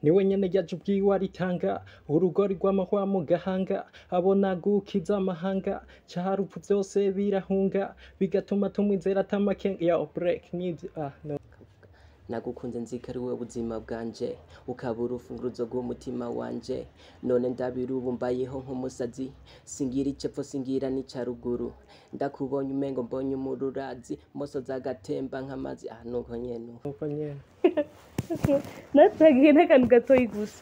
Niwe nyene yaje ubwiwe aritanga, urugori rw'amahwa mu gahanga, abona gukiza amahanga, carupfu vyose birahunga, bigatuma tumwizera atamakenga. Yo break nivyo, ah no. Nagukunze nzi ko ari wowe buzima bwanje, ukaba urufunguruzo rw'umutima wanje. None ndabira ubu mbayeho nk'umusazi, singira icepfo, singira n'ica ruguru. Ndakubonye umengo mbonye umururazi, mosozi agatemba nk'amazi. Ah, nuko nyene. Nuko nyene. Natwagiye n'akantu gatoyi gusa.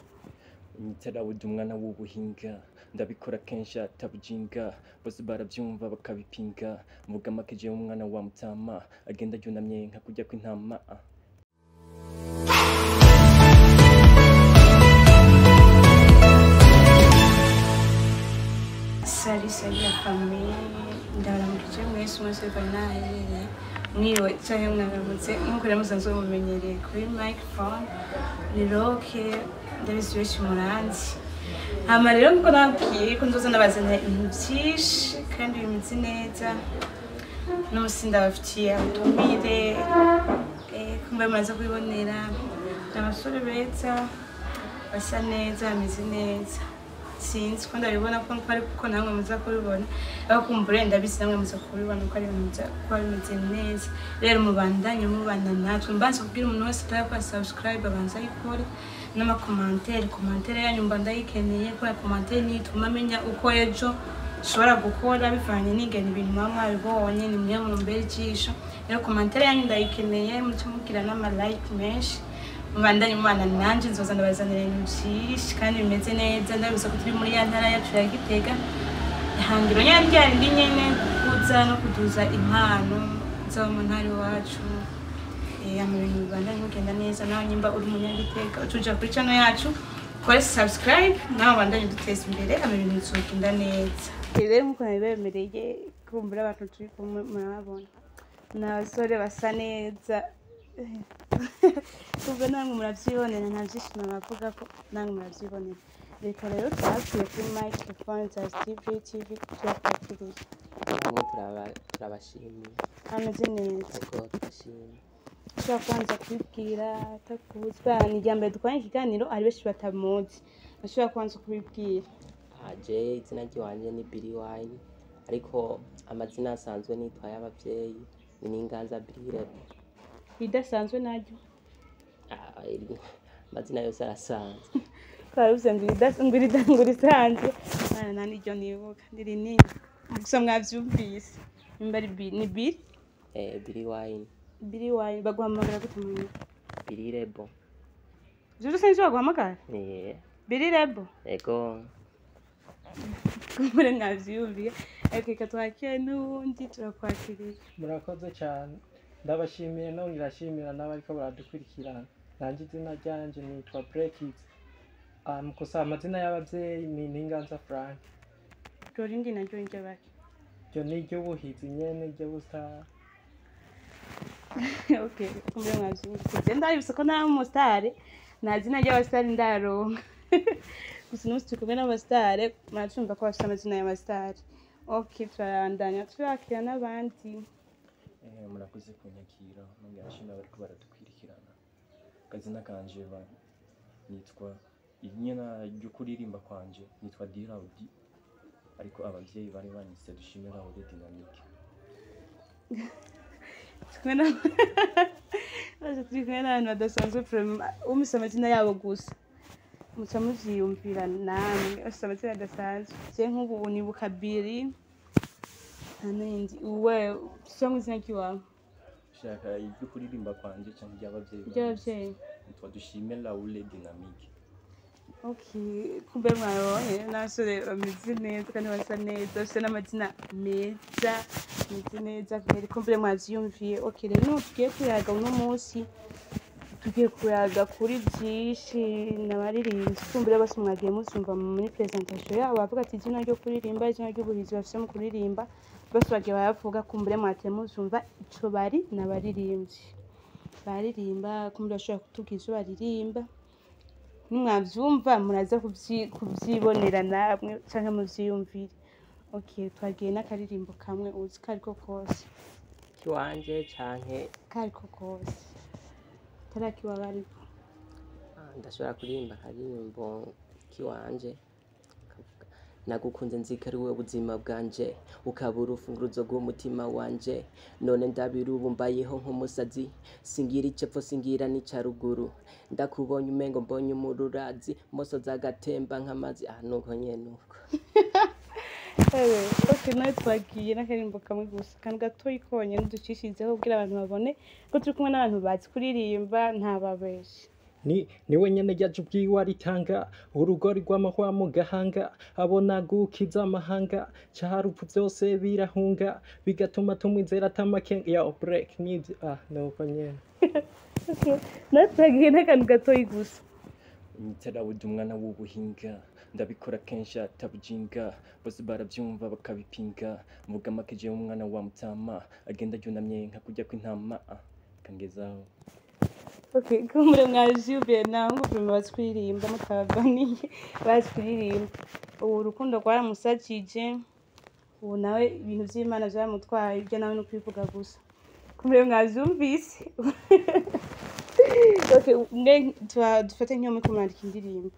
Nitarawuda umwana w'ubuhinga, ndabikora kenshi atabujinga, bose barabyumva bakabipinga. Mvuga make, jewe umwana wa mutama agenda yunamye nka kurya kw'intama. Salut, salut la famille, ndabaramukije mwese mwese bari naherereye, mwiriwe canke mwaramutse, nk'uko rero musanzwe mumenyereye kuri microphone ni Roke, ndabizi benshi muranzi. Hama rero nkuko nababwiye ko nzoza ndabazanira ibintu vyinshi kandi bimeze neza, n'umusi ndabafitiye ubutumire, kumbe muraza kubibonera, ni abasore beza basa neza, bameze neza. Sinzi ko ndabibona ko ari kuko namwe muza kubibona, ariko kumbure ndabizi namwe muza kubibona ko ari ibintu biza kuba bimeze neza. Rero mubandanye mubana natwe. Mbanza kubwira umuntu wese atarakora subscribe abanza ayikore, n'ama commentaire, commentaire yanyu mba ndayikeneye, kubera commentaire niyo ituma amenya uko ejo nshobora gukora bivanye n'ingene ibintu muba mwabibonye. Ni mwe mumbera ijisho. Rero commentaire yanyu ndayikeneye, muce mugira n'ama like menshi. Mubandanye mubana nanje, nzoza ndabazanira ibintu vyinshi kandi bimeze neza. Ndabibuza ko turi muri ya ntara yacu ya Gitega, ihangiro nyene ryarindi nyene, gukuza no kuduza impano zo mu ntara iwacu. Ama ibintu bibandanye bigenda neza. Nawe nyimba uri umunyagitega, ucuja kuri channel yacu ukore subscribe, nawe ubandanye uduteza imbere, ama ibintu bizogenda neza. Rero nkuko nabibemereye, kumbura abantu turi kumwe murababona, ni abasore basa neza. Ubwo namwe muravyibonera, nta vyishimo bavuga ko namwe muravyibonera. Reka rero twakire kuri microphone za Steve TV, turakwakiriye. Namwe turabashimiye. Ameze neza? Ariko turashimye. Ushobora kubanza kubibwira atakuzi, kubera ni irya mbere dukoranye ikiganiro, hari benshi batamuzi. Ashobora kubanza kubibwira. Aje izina ry'iwanje ni Billy Wine, ariko amazina asanzwe nitwa y'abavyeyi ni Ninganza Billy. Idasanzwe naryo? Ah, amazina yose arasanzwe. Twaravuze ngo ngo irisanzwe. Mwana, nta n'iryo nibuka, ni rinini gusa mwavyumvise. Nimba ari ni Billy. Billy Wine. Billy Wine baguhamagara gute mu nyuma? Billy Rebo. Ivyo vyose nivyo baguhamagara? Eh. Billy Rebo. Ego. Kumbure mwavyiyumviye, ariko reka twakire n'uwundi. Turakwakiriye. Murakoze cyane, ndabashimiye, nongera ashimira n'abariko baradukurikirana. Nanje izina ryanje nitwa Breakit. Gusa amazina y'abavyeyi ni Ninganza Frank. Iryo rindi naryo ni ry'abaki? Ryo ni iry'ubuhizi nyene, ry'ubustar. Okay, kumbure mwavyumvise, je ndabibutse ko nawe umusitari, nta zina ry'abasitari ndaronka. Gusa uno munsi turi kumwe n'abasitari, muracumva ko bafise amazina y'abasitari. Okay, turabandanya turakira n'abandi. Murakoze kunyakira, nongera nshimira abariko baradukwirikirana. Akazina kanje nitwa inyina ryo kuririmba kwanje nitwa Diraudi, ariko abavyeyi bari banyise Dushime Raoul Dynamique. Turi kumwe baje, turi kumwe n'abantu badasanzwe vraiment. Umvise amazina yabo gusa muca muvyiyumvira namwe, bafise amazina adasanzwe. Je nk'ubu unibuka Billy, nta n'iyindi. Uwe ushyiramo izina ry'iwawe. Shaka iryo kuririmba kwanje canke iry'abavyeyi banyise? Ry'abavyeyi. Nitwa Dushime Raoul Dynamique. Okay, kumbe mwabonye n'abasore bameze neza kandi basa neza, bafise n'amazina meza, bameze neza kweri, kumbure mwavyiyumviye. Okay, rero niho tugiye kuyaga uno munsi, tugiye kuyaga kuri vyinshi n'abaririmbyi. Kumbure bose mwagiye muzumva muri presentation yabo, bavuga ati izina ryo kuririmba, izina ry'ubuhizi bafise mu kuririmba, bose bagiye baravuga. Kumbure mwagiye muzumva ico bari, n'abaririmbyi baririmba. Kumbure bashobora kutubwira ivyo baririmba. Nimwavyumva muraza kuvyibonera namwe canke muvyiyumvire. Okay, twagiye n'akaririmbo kamwe uzi kariko kose. Kiwanje canke? Kariko kose, tarakiwaba ariko. Ah, Ndashobora kuririmba akaririmbo kiwanje kavuga: Nagukunze nzi ko ari wowe buzima bwanje, ukaba urufunguruzo rw'umutima wanje. None ndabira ubu mbayeho nk'umusazi, singira icepfo singira n'ica ruguru. Ndakubonye umengo mbonye umururazi, mosozi agatemba nk'amazi. Ah, nuko nyene uko. Ewe, okay, nawe twagiye n'akaririmbo kamwe gusa, akantu gatoyi konyene ducishirizeho kugira abantu babone ko turi kumwe n'abantu bazi kuririmba, ntababeshi. Ni we nyene yaje ubwiwe aritanga, urugori rw'amahwa mu gahanga, abona gukiza amahanga, carupfu vyose birahunga, bigatuma tumwizera atamakenga. Yo, break nivyo. Ah, nuko nyene. Okay, nawe twagiye n'akantu gatoyi gusa. Nitarawuda umwana w'ubuhinga, ndabikora kenshi atabujinga, bose barabyumva bakabipinga. Mvuga make, jewe umwana wa mutama agenda yunamye nka kurya kw'intama. Ah, kangezaho. Okay, kumbure mwavyumviye nawe ngo vraiment bazi kuririmba, mutabavaniye bazi kuririmba. Ubu urukundo rwaramusajije, ubu nawe ibintu vy'Imana vyaramutwaye, ibyo nawe ni ukwivuga gusa. Kumbure mwavyumvise. Okay, mwe dufate nk'iyo muriko murandika indirimbo,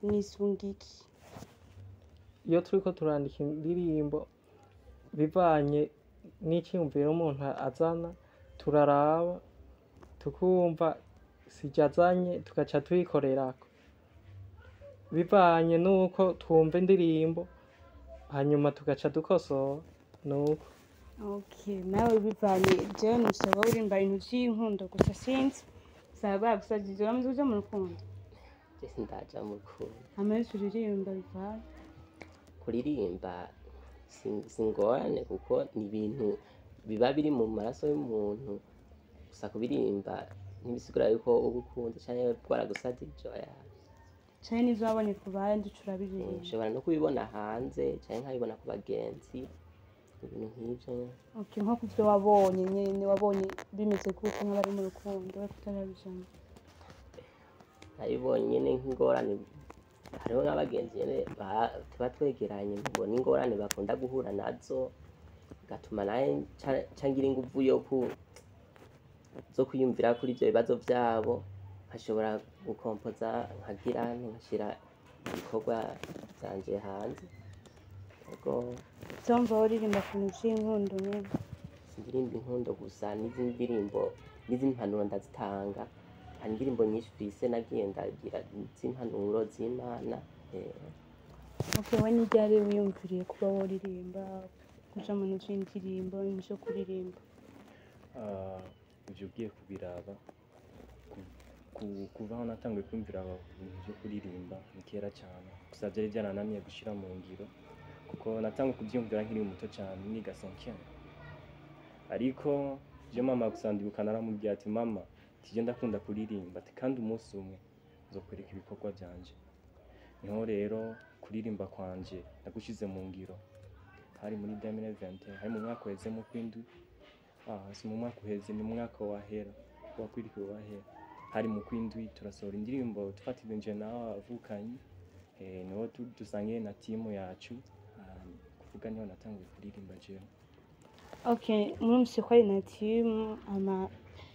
mwisunga iki? Iyo turiko turandika indirimbo, bivanye n'iciyumviro umuntu azana, turaraba tukumva sije azanye, tugaca tuyikorerako bivanye n'uko twumva indirimbo, hanyuma tugaca dukosora nuko. Okay, nawe bivanye, jewe nusaba uririmba ibintu vy'inkundo gusa, sinzi saba bagusajije, uramaze kuja mu rukundo? Je sindaja mu rukundo. Amenshi uririmba bivanye. Kuririmba si ingorane, kuko ni ibintu biba biri mu maraso y'umuntu. Gusa kubiririmba ntibisigura yuko uba ukunze canke rwaragusajije, oya. Canke n'ivyo wabonye ku bandi uca urabiririmba? Nshobora no kubibona hanze canke nkabibona ku bagenzi, ibintu nk'ivyo nyene. Okay, nko kuvyo wabonye nyene, wabonye bimeze gute nk'abari mu rukundo we kutarabijamwo? Nabibonye nyene nk'ingorane, hariho nk'abagenzi nyene tuba twegeranye, mbona ingorane bakunda guhura nazo, bigatuma nawe nca ngira inguvu yo ku zo kwiyumvira kuri ivyo bibazo vyabo, nkashobora gukompoza, nkagira nkashira ibikorwa vyanje hanze. Ego. Vyumva uririmba ku bintu vy'inkundo nyene? Sindirimba inkundo gusa, n'izindi ndirimbo n'izindi mpanuro ndazitanga. Hari indirimbo nyinshi mfise nagiye ndagira z'impanuro z'Imana. Okay, we ni ryari wiyumviriye kuba woririmba, kuja mu bintu vy'indirimbo, ibintu vyo kuririmba? Ah, ivyo ugiye kubiraba, kuva aho natanguye kwiyumvira ibintu vyo kuririmba ni kera cyane, gusa vyari vyarananiye gushira mu ngiro, kuko natanguye kuvyiyumvira nkiri muto cyane, niga cinquième. Ariko je mama gusa ndibuka naramubwiye ati: "Mama," ati, "je ndakunda kuririmba," ati, "kandi umunsi umwe nzokwereka ibikorwa vyanje." Niho rero kuririmba kwanje nagushize mu ngiro, hari muri 2020, hari mu mwaka uheze mu kwindwi. Ah, si mu mwaka uheze, ni mu mwaka wahera, wakwirikiwe wahera, hari mu kwindwi. Turasohora indirimbo dufatanije nawe avukanyi, niho dusangiye na timu yacu. Ah, kuvuga niho natanguye kuririmba jewe. Okay, murumvise ko ari na timu ama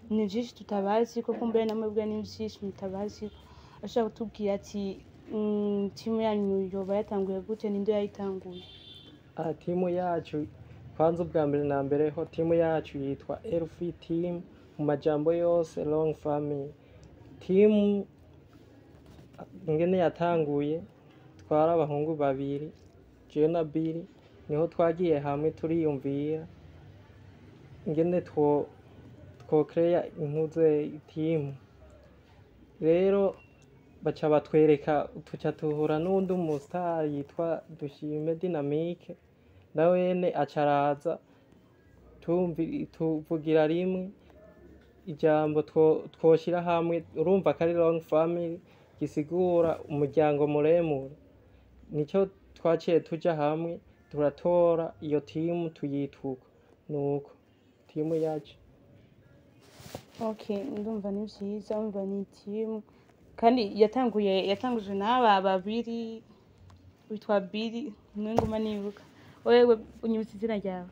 ni vyinshi tutabazi ko kumbure namwe bwa ni vyinshi mutabazi. Ashobora kutubwira ati timu yanyu yoba yatanguye gute, ninde yayitanguye? Ah, timu yacu kwanza, ubwa mbere na mbere ho, timu yacu yitwa LF Team, mu majambo yose Long Family Team. Ingene yatanguye, twari abahungu babiri, jewe na Billy, niho twagiye hamwe turiyumvira ingene twocreya intuze timu. Rero baca batwereka, tuca tuhura n'uwundi umustar yitwa Dushime Dynamique, nawene aca araza, tuvugira rimwe ijambo twoshira hamwe. Urumva ko ari Long Family, gisigura umuryango muremure. Nico twaciye tuja hamwe, turatora iyo timu, tuyita uko. Nuko timu yacu. Okay, ndumva ni vyiza, umva ni timu kandi yatanguye, yatangujwe n'aba babiri witwa Billy, umwe nguma nibuka. Wewe unyibutsa izina ryawe?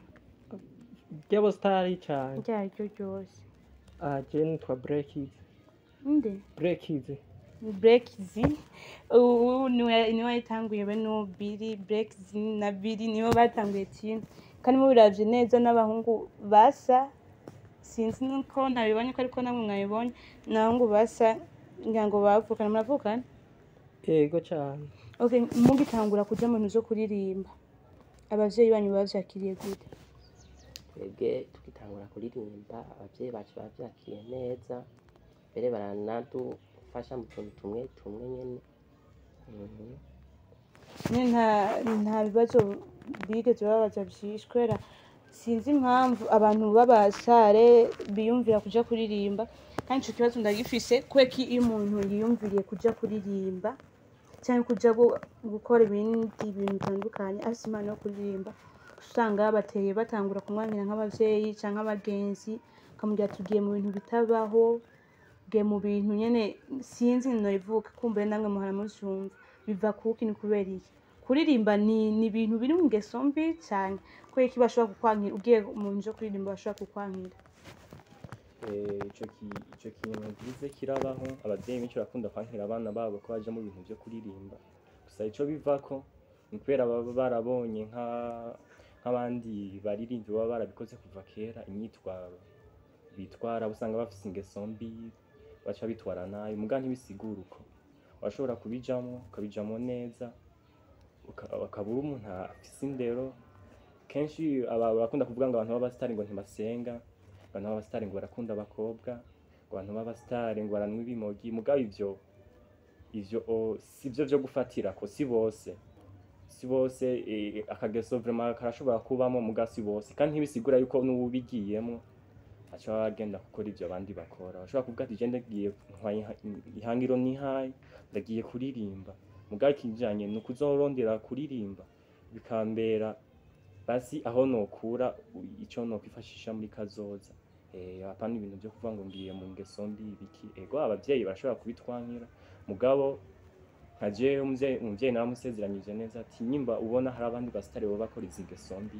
Ry'abasitari cane? Ryaryo ryose. Ah, je nitwa Breakiz. Nde? Breakiz. Breakzy. Ubu niwe yatanguye, be no Billy Breakzy na Billy nibo batanguye team, kandi mubiravye neza n'abahungu basa. Sinzi nuko ntabibonye ko, ariko namwe mwabibonye, n'abahungu basa, ngira ngo bavukana. Muravukana? Yego cane. Okay, mugitangura kuja mu bintu vyo kuririmba, abavyeyi banyu bavyakiriye gute? Twebwe tugitangura kuririmba, abavyeyi bacu bavyakiriye neza, mbere baranadufasha mu tuntu tumwe tumwe nyene. Nyene nta bibazo bigeze babaza vyinshi, kubera sinzi impamvu abantu b'abasare biyumvira kuja kuririmba. Kandi ico kibazo ndagifise: kubera ko iyo umuntu yiyumviriye kuja kuririmba canke kuja gukora ibindi bintu bitandukanye, afise impano yo kuririmba, usanga bateye batangura kumwankira nk'abavyeyi canke abagenzi, bakamubwira ati ugiye mu bintu bitabaho, ugiye mu bintu nyene sinzi nobivuga. Kumbure namwe muhora muvyumva. Biva kuki? Ni kubera iki kuririmba ni ibintu biri mu ngeso mbi cane? Kubera iki bashobora kukwankira ugiye mu bintu vyo kuririmba, bashobora kukwankira? Ico kintu ngize kirabaho. Abavyeyi benshi barakunda kwankira abana babo ko baja mu bintu vyo kuririmba. Gusa ico bivako ni kubera baba barabonye nk'abandi baririmvyi baba barabikoze kuva kera, imyitwaro bitwara, usanga bafise ingeso mbi, baca bitwara nabi. Muga ntibisigura uko urashobora kubijamwo, ukabijamwo neza, ukaba uri umuntu afise indero. Kenshi aba barakunda kuvuga ngo abantu b'abasitari ngo ntibasenga, abantu b'abasitari ngo barakunda abakobwa, ngo abantu b'abasitari ngo baranywa ibimogi. Mugabo ivyo sivyo vyo gufatirako. Si bose, si bose. Akageso vraiment karashobora kubamo, muga si bose, kandi ntibisigura yuko n'uwubigiyemwo aca agenda gukora ivyo abandi bakora. Bashobora kuvuga ati je ndagiye, ntwaye ihangiro nihaye, ndagiye kuririmba, mugabo ikijanye ni ukuzorondera kuririmba bikambera basi aho nokura ico nokwifashisha muri kazoza. Apana ibintu vyo kuvuga ngo ngiye mu ngeso mbi ibiki. Ego, abavyeyi barashobora kubitwankira, mugabo nka jewe umuvyeyi naramusezeranyije neza ati nyimba ubona hari abandi basitari boba bakora izi ngeso mbi,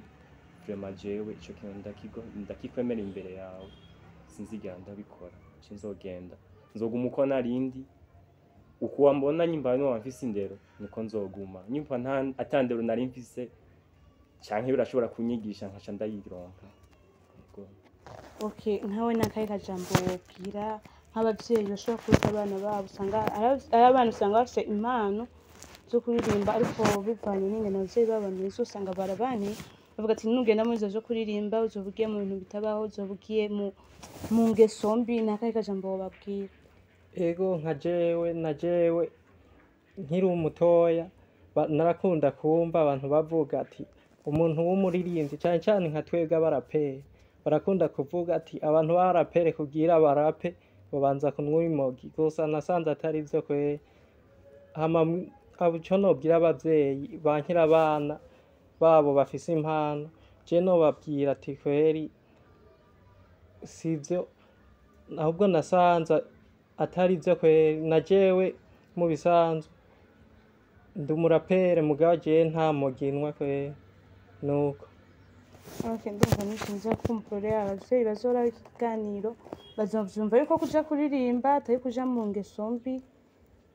vraiment jewe ico kintu ndakikwemera imbere yawe, sinzigera ndabikora. Sinzogenda, nzoguma uko narindi, uko wambona. Nyimba noba mfise indero niko nzoguma, nyimba nta ata ndero nari mfise canke birashobora kunyigisha nkaca ndayironka. Ego. Okay, nkawe nakahe kajambo wobwira nk'abavyeyi bashobora kubuza abana babo? Usanga ari abana, usanga bafise impano zo kuririmba, ariko bivanye n'ingene abavyeyi babo bameze, usanga barabaniye, bavuga ati nugenda muri ivyo vyo kuririmba uzoba ugiye mu bintu bitabaho, uzoba ugiye mu ngeso mbi. Nakahe kajambo wobabwira? Ego, nka jewe na jewe nkiri umutoya, narakunda kumva abantu bavuga ati umuntu w'umuririmbyi, cane cane nka twebwe abaraperi, barakunda kuvuga ati abantu b'abaraperi kugira barape babanza kunywa imogi. Gusa nasanze atari vyo kweri. Hama ico nobwira abavyeyi bankira abana babo bafise impano, je nobabwira ati kweri sivyo, ahubwo nasanze atari vyo kweri. Na jewe mu bisanzwe ndi umurapere, mugabo jewe nta mogi nywa kweri, nuko. Okay, ndumva nishinze kumbure abavyeyi bazoraba iki kiganiro bazovyumva yuko kuja kuririmba atari kuja mu ngeso mbi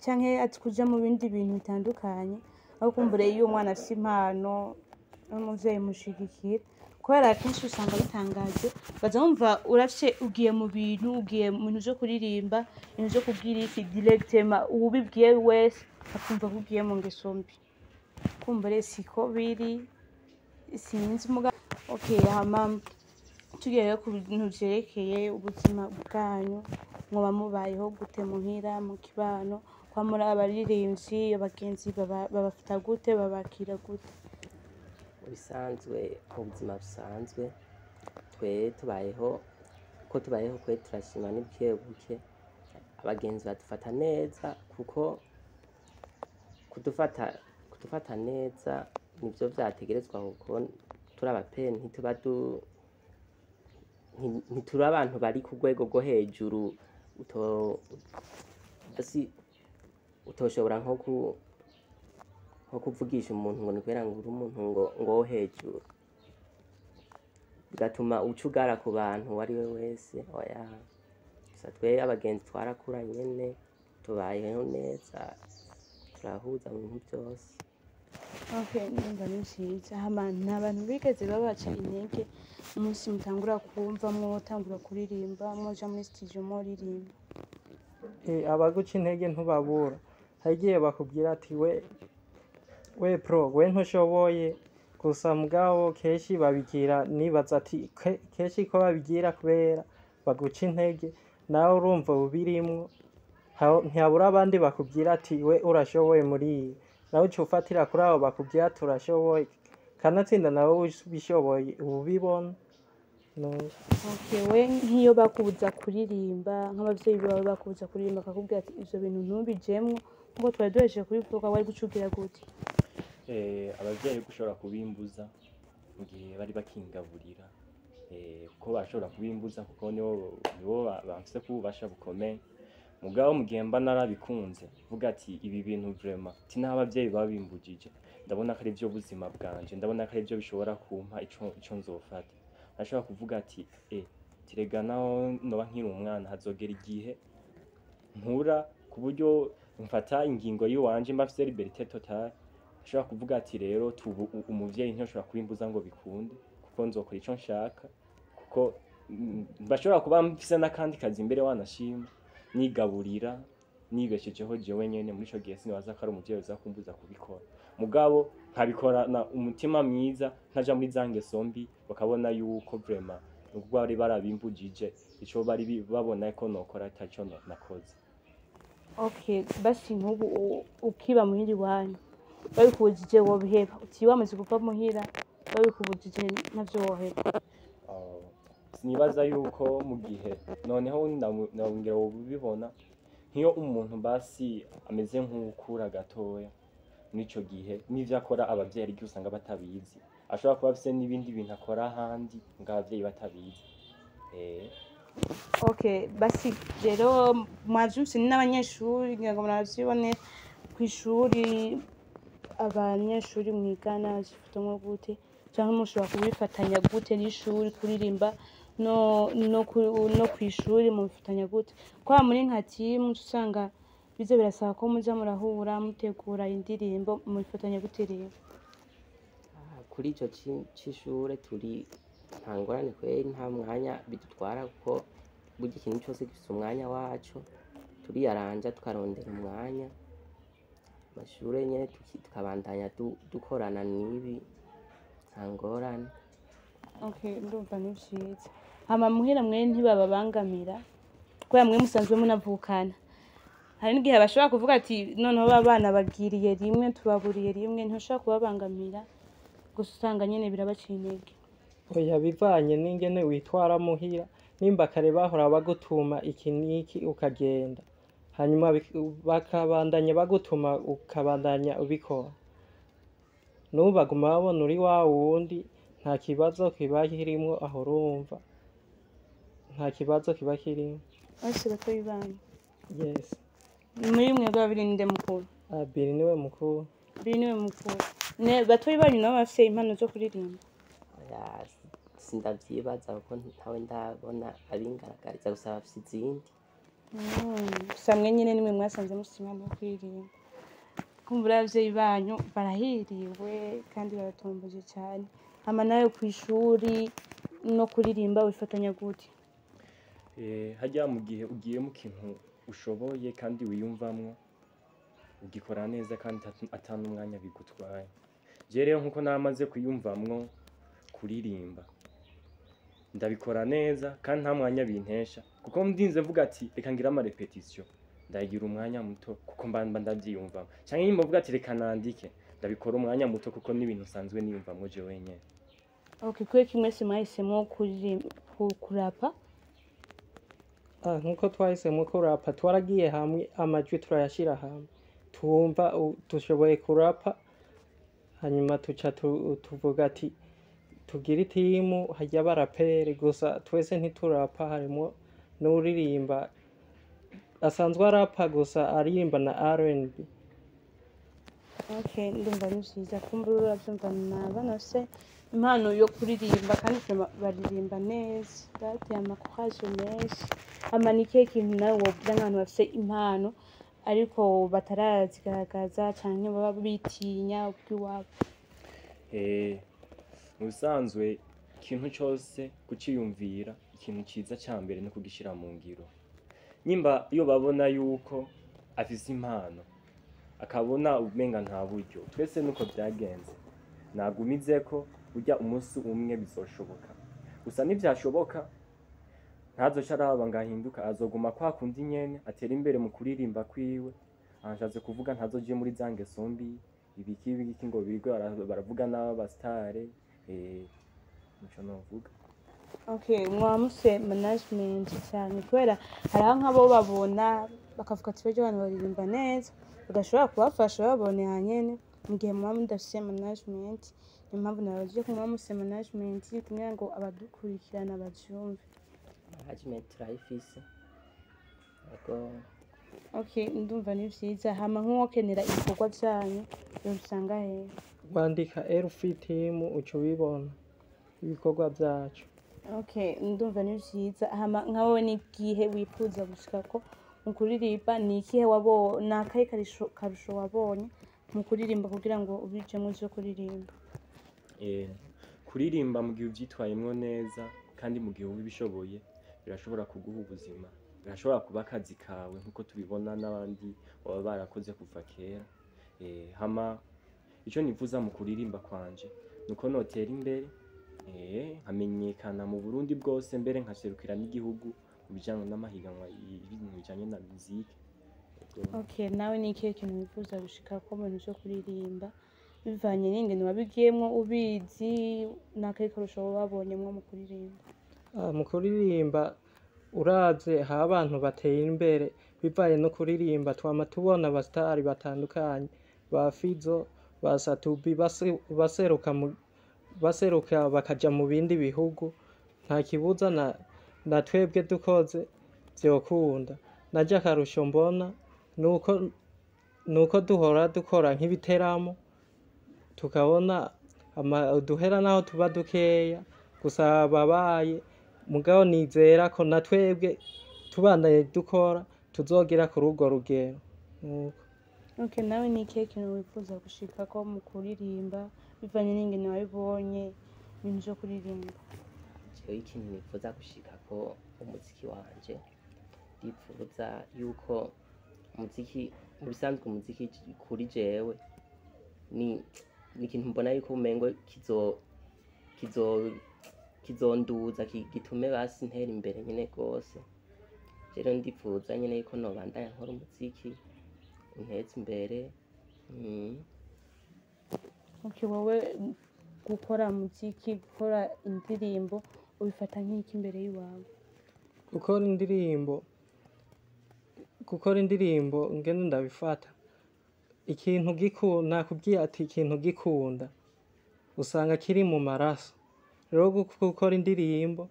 canke ati kuja mu bindi bintu bitandukanye, aho kumbure iyo umwana afise impano n'umuvyeyi mushigikira, kubera akenshi usanga bitangaje, baza bumva urafise ugiye mu bintu, ugiye mu bintu vyo kuririmba, ibintu vyo kubwira isi directement, uwubibwiye wese akumva ko ugiye mu ngeso mbi. Kumbure siko biri, sinzi muga. Okay, hama tugiye rero ku bintu vyerekeye ubuzima bwanyu, mwoba mubayeho gute muhira, mu kibano, kwa muri abaririmbyi, abagenzi babafata gute, babakira gute? Mu bisanzwe, mu buzima busanzwe, twe tubayeho ko tubayeho kwe turashima, ni buke buke. Abagenzi badufata neza, kuko kudufata neza nivyo vyategerezwa, kuko turi abapeni, ntituba du ntituri abantu bari ku rwego rwo hejuru uto si utoshobora nko kuvugisha umuntu ngo ni kubera ngo uri umuntu ngo wo hejuru, bigatuma uca ugara ku bantu uwo ari we wese. Oya, gusa twe abagenzi twarakura nyene. Tubayeho neza, turahuza mu bintu byose. Okay, ndumva ni vyiza. Hama nta bantu bigeze babaca intege umunsi mutangura kumva mwotangura kuririmba, mwoja muri studio muririmba? Abaguca intege ntubabura. Hari igihe bakubwira ati we pro, we ntushoboye. Gusa mugabo kenshi babigira, nibaza ati kenshi ko babigira kubera baguca intege, nawe urumva ubirimwo. Ntihabura abandi bakubwira ati we urashoboye muri iyi, nawe uca ufatira kuri abo bakubwira ati urashoboye, kanatsinda nawe ubishoboye uba ubibona. No. Okay, we nk'iyo bakubuza kuririmba, nk'abavyeyi bawe bakubuza kuririmba bakakubwira ati ivyo bintu ntubijemwo, nkuko twari duhejeje kubivuga, wari guca ugira gute? Abavyeyi gushobora kubimbuza mu gihe bari bakingaburira, kuko bashobora kubimbuza kuko nibo bamfise ko ububasha bukomeye. Mugabo mu gihe mba narabikunze, vuga ati ibi bintu vraiment ti naho abavyeyi babimbujije, ndabona ko ari byo buzima bwanje, ndabona ko ari byo bishobora kumpa ico nzofata, nashobora kuvuga ati tirega naho noba nkiri umwana, hazogera igihe nkura ku buryo mfata ingingo y'iwanje, mba mfise liberté totale. Ashobora kuvuga ati rero tubu umuvyeyi ntashobora kubimbuza ngo bikunde, kuko nzokora ico nshaka, kuko bashobora kuba mfise n'akandi kazi imbere, wanashima nigaburira, nibeshejeho jewe nyene. Muri ico gihe sinibaza ko ari umuvyeyi uza kumbuza kubikora, mugabo nkabikorana umutima mwiza, ntaja muri za ngeso mbi, bakabona yuko vraiment nubwo bari barabimbujije, ico bari babona ko nokora ataco nakoze. Okay, basi nk'ubu ukiba muhira iwanyu babikubujije, wobiheba? Uti wamaze kuva muhira babikubujije, navyo woheba? Sinibaza yuko mu gihe noneho ndongera ubibona nk'iyo umuntu basi ameze nk'ukura gatoya, muri ico gihe n'ivyo akora abavyeyi hari igihe usanga batabizi, ashobora kuba afise n'ibindi bintu akora ahandi ngo abavyeyi batabizi. Okay, basi rero mwavyumvise, ni n'abanyeshuri, ngira ngo muravyibone kw'ishuri. Abanyeshuri mwigana zifatamwo gute, canke mushobora kubifatanya gute n'ishuri, kuririmba no kw'ishuri mubifatanya gute? Kwa muri nka team usanga biza birasaba ko muza murahura mutegura indirimbo, mubifatanya gute rero? Kuri ico c'ishure turi nta ngorane kweri, nta mwanya bidutwara, kuko burya ikintu cose gifise umwanya waco. Turiyaranja tukarondera umwanya amashure nyene tukabandanya dukorana n'ibi, nta ngorane. Okay, ndumva ni vyiza. Hama muhira mwe ntibababangamira, kubera mwe musanzwe munavukana? Hari n'igihe bashobora kuvuga ati noneho ba bana bagiriye rimwe, tubaburiye rimwe, ntibashobora kubabangamira? Gusa usanga nyene birabaciye intege. Oya, bivanye n'ingene witwara muhira. Nimba kare bahora bagutuma iki n'iki ukagenda, hanyuma bakabandanya bagutuma ukabandanya ubikora, n'ubu baguma babona uri wa wundi, nta kibazo kiba kirimwo aho. Urumva nta kibazo kiba kirimwo. Bose batoyi banyu? Yes. Muri mwebwe babiri ninde mukuru? Abiri niwe mukuru. Biri niwe mukuru. Ne batoyi banyu nabo bafise impano zo kuririmba? Oya, sindavyibaza kuko ntawe ndabona abingaragariza, gusa bafise izindi. Gusa mwe nyene nimwe mwasanze mufise impano yo kuririmba. Kumbura abavyeyi banyu barahiriwe kandi baratomboje cyane. Hama nawe kw'ishuri no kuririmba wifatanya gute? Harya mu gihe ugiye mu kintu ushoboye kandi wiyumvamwo, ugikora neza kandi ata n'umwanya bigutwaye. Je rero nkuko namaze kwiyumvamwo kuririmba, ndabikora neza kandi nta mwanya bintesha, kuko ndinze mvuga ati reka ngire ama répétition, ndagira umwanya muto kuko mba ndavyiyumvamwo, canke nimba mvuga ati reka nandike, ndabikora umwanya muto kuko n'ibintu nsanzwe niyumvamwo jewe nyene. Okay, kubera ko mwese mwahisemo kuririmba, kurapa? Nkuko twahisemo kurapa, twaragiye hamwe, amajwi turayashira hamwe, twumva dushoboye kurapa, hanyuma tuca tuvuga ati tugire itimu harya abaraperi. Gusa twese ntiturapa, harimwo n'uririmba asanzwe arapa, gusa aririmba na R&B. Okay, ndumva ari vyiza. Kumbura uravyumva, ni abana bafise impano yo kuririmba kandi vraiment baririmba neza, bateye amakoraje menshi. Hama ni ikihe kintu nawe wobwira nk'abantu bafise impano ariko batarazigaragaza canke baba bitinya ubw'iwabo? Mu bisanzwe ikintu cyose kuciyumvira, ikintu ciza ca mbere no kugishira mu ngiro. Nyimba iyo babona yuko afise impano, akabona umenga nta buryo, twese nuko vyagenze, nagumizeko burya umunsi umwe bizoshoboka. Gusa nivyashoboka ntazoca araba ngo ahinduka, azoguma kwa kundi nyene, atera imbere mu kuririmba kwiwe. Aha nshatse kuvuga ntazoje muri za ngeso mbi, ibiki ibiki ngo birirwe baravuga n'abasitare. Nico novuga. Okay, mwamuse management cyane, kubera hariho nk'abo babona bakavuga ati barya abantu baririmba neza, bagashobora kubafasha babone hanyene mu gihe muba mudafise management. Niyo mpamvu nababajije ko muba mufise management kugira ngo abadukurikirana bavyumve. Management turayifise, yego. Okay, ndumva ni vyiza. Hama nk'uwokenera ibikorwa vyanyu yobisanga hehe? Wandika Elfi Team uca ubibona ibikorwa vyacu. Okay, ndumva ni vyiza. Hama nka wowe ni igihe wifuza gushikako mu kuririmba, ni ikihe wabo, ni akahe karusho wabonye mu kuririmba kugira ngo ubijemwo ivyo kuririmba? Kuririmba mu gihe uvyitwayemwo neza kandi mu gihe ubishoboye, birashobora kuguha ubuzima, birashobora kuba akazi kawe nkuko tubibona n'abandi baba barakoze kuva kera. Hama ico nifuza mu kuririmba kwanje nuko notera imbere, nkamenyekana mu Burundi bwose, mbere nkaserukira n'igihugu mu bijanye n'amahiganwa y'ibintu bijanye na muzike. Ego. Okay, nawe ni ikihe kintu wifuza gushikako mu bintu vyo kuririmba bivanye n'ingene wabigiyemwo ubizi, ni akahe karusho wabonyemwo mu kuririmba? Mu kuririmba, uravye aho abantu bateye imbere bivanye no kuririmba, twama tubona abasitari batandukanye, ba Fizzo, ba Satubi, baseruka bakaja mu bindi bihugu. Nta kibuza na twebwe dukoze vyokunda. Naje akarusho mbona nuko duhora dukora nk'ibiteramo, tukabona uduhera naho tuba dukeya, gusa babaye mugabo nizera ko na twebwe tubandanye dukora tuzogera kuri urwo rugero. Nuko. Okay, nawe ni ikihe kintu wifuza gushikako mu kuririmba bivanye n'ingene wabibonye ibintu vyo kuririmba? Jewe ikintu nifuza gushikako umuziki wanje, ndipfuza yuko umuziki mu bisanzwe, umuziki kuri jewe ni ikintu mbona yuko umengo kizo kizonduza, gitume basi ntera imbere nyene gose. Rero ndipfuza nyene yuko nobandanya nkora umuziki unteza imbere. Okay, wowe gukora muziki, gukora indirimbo ubifata nk'iki imbere y'iwawe? Gukora indirimbo ngene ndabifata, ikintu gikunda, nakubwiye ati ikintu gikunda usanga kiri mu maraso. Rero gukora indirimbo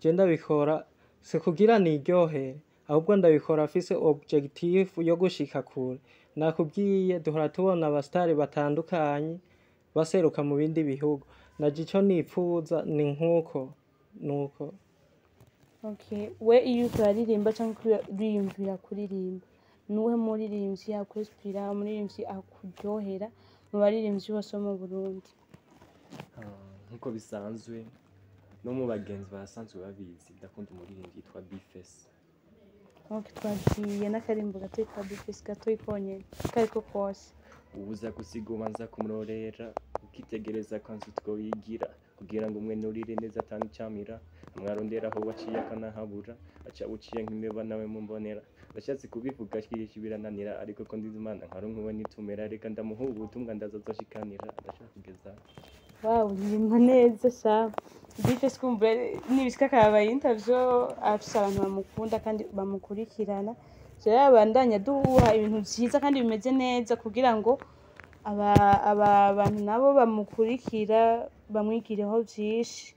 je ndabikora si kugira niryohere, ahubwo ndabikora mfise objectif yo gushika kure. Nakubwiye duhora tubona abasitari batandukanye baseruka mu bindi bihugu, naje ico nipfuza ni nkuko nuko. Okay, we iyo uriko uraririmba canke uriyumvira kuririmba, nuwuhe muririmbyi akwinspira, umuririmbyi akuryohera mu baririmbyi bose bo mu Burundi? Ah, nkuko bisanzwe no mu bagenzi basanzwe babizi, ndakunda umuririmbyi yitwa Bface. Okay, twagiye n'akarimbo gatoyi ka Bface, gatoyi konyene kariko kose. Ubuza gusiga ubanza kumurorera, ukitegereza kwanza utwo wigira, kugira ngo umwe nurire neza atanicamira. Amwarondera aho waciye akanahabura, aca uciye nk'imbeba nawe mumbonera. Ndashatse kubivuga shishi birananira, ariko ko ndizi Imana nkaronka uwo nitumira, reka ndamuha ubutumwa ndazozoshikanira ndashaka kugeza. Wow, uririmba neza sha. Bface kumbure nibishika akaba interview, afise abantu bamukunda kandi bamukurikirana. Rero abandanya aduha ibintu vyiza kandi bimeze neza kugira ngo aba bantu nabo bamukurikira bamwigireho vyinshi.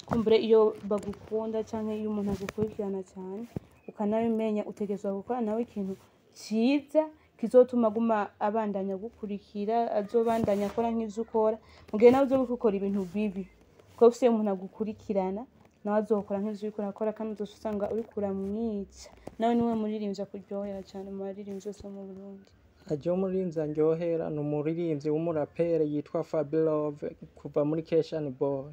Kumbure iyo bagukunda canke iyo umuntu agukurikirana cane ukanabimenya, utegerezwa gukora nawe ikintu ciza kizotuma aguma abandanya agukurikira, azobandanya akora nk'ivyo ukora, mu gihe nawe uzoba uriko ukora ibintu bibi. Kuko ufise umuntu agukurikirana Nawe azokora nk'ivyo uriko urakora, kandi uzoca usanga uriko uramwica. Nawe niwe muririmbyi akuryohera cane mu baririmbyi bose bo mu Burundi? Aje umuririmbyi andyohera ni umuririmbyi w'umurapere yitwa Fabilove kuva muri Keshan Boy.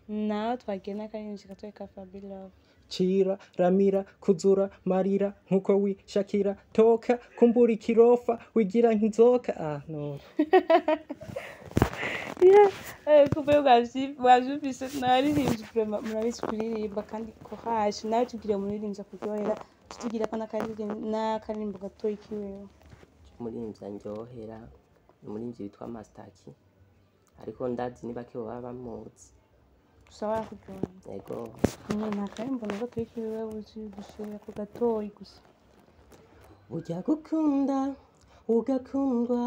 Nawe twagiye n'akaririmbyi gatoyi ka Fabilove. Cira ramira kuzura marira nkuko wishakira, toka kumbura ikirofa wigira nk'inzoka, ah no. Kuva wavyumvise, naririmbye vraiment, murabizi kuririmba kandi courage. Nawe tubwire umuririmbyi akuryohera, tutubwira ko n'akaririmbo gatoyi kiwewe. Umuririmbyi andyohera ni umuririmbyi witwa Mastaki, ariko ndazi ni bake baba bamuzi. Gusa barakuryohera? Yego. Nyine nta karirimbo na gatoyi kiwewe uzi gushira ku gatoyi gusa? Burya gukunda ugakundwa